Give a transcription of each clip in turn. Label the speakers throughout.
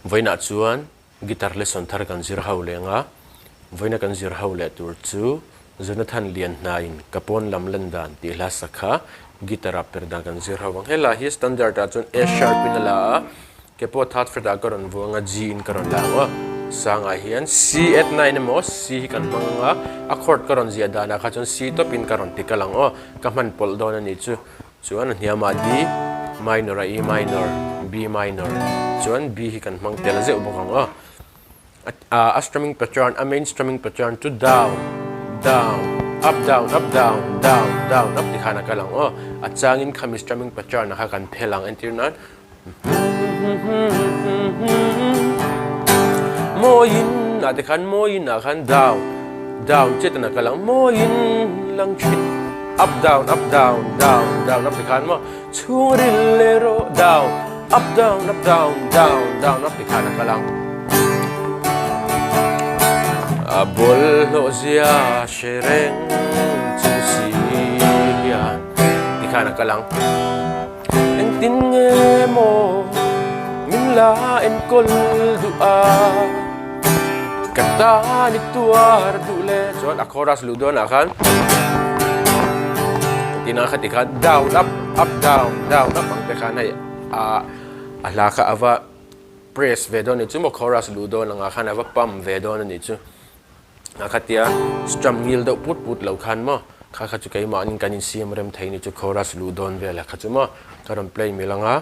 Speaker 1: Vawiinah chuan guitar lesson thar kan zir ho leng a, vawiina kan zir ho leh tur chu Jonathan Lianhnain ka pawn lam lan dan tih hla sak kha guitar ah per dan kan zir ho ang. Helai hi standard ah chuan A sharp in a la a, ke pawh third fret ah ka rawn vuang a, G in ka rawn la ang aw. Sangah hian C at nine emaw C hi kan hmang ang a, a chord ka rawn ziah danah kha chuan C tawp in ka rawn ti kal ang aw, ka hman pawlh dawn a nih chu. Chuan a hniamah D minor a E minor, B minor chuan B hi kan hmang tel zeuh bawk ang aw. A strumming pattern, a main strumming pattern chu down, down, up, down, up, down, down, down, up ti khan a kal ang aw. A changin khami strumming pattern a kha kan phel ang entir nan. Mawiin ah te khan mawiin ah khan down down chet in a kal ang mawiin lang thin up down up down down down up ti khan maw chhungril leh rawh down up down up down down down up ti khan a kal ang a bawlhhlawh zia hre reng chung si hian ti khan a kal ang. Engtin nge maw min la enkawl duh a, ka tan i tuar duh le. Chuan a chorus luh dawnah khan engtin a khati khan down up up down down up ang te khan hei a a hla kha a va press ve dawn a nih chu maw chorus luh dawn angah khan a va pump ve dawn a nih chu. A khatia strum ngil deuh put put lo khan maw kha kha chu keimahnin kan insiam rem thei ni chu chorus luh dawn vel a kha chu maw ka rawn play mil anga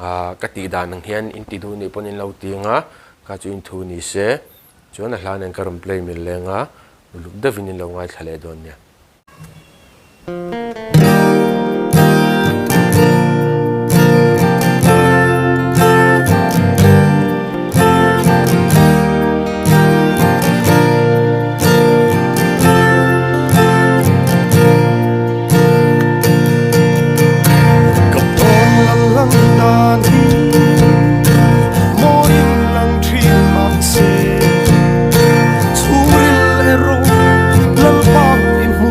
Speaker 1: ah ka tih dan ang hian in ti duh nih pawn in lo ti anga kha chu in thu ni se chuan a hla nen ka rawn play mil leng a uluk deuhin in lo ngaithla leh dawn nia.
Speaker 2: Ka pawn lam lang dan hi mawiin lang thin mahse chhungril erawh Lalpa i hmu.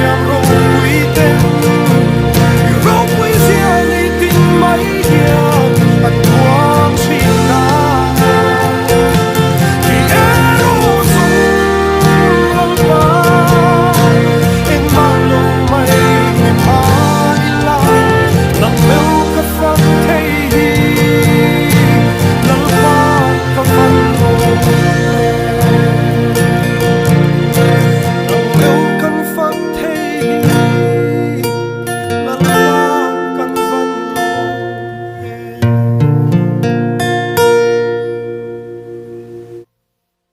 Speaker 2: siam ropui te.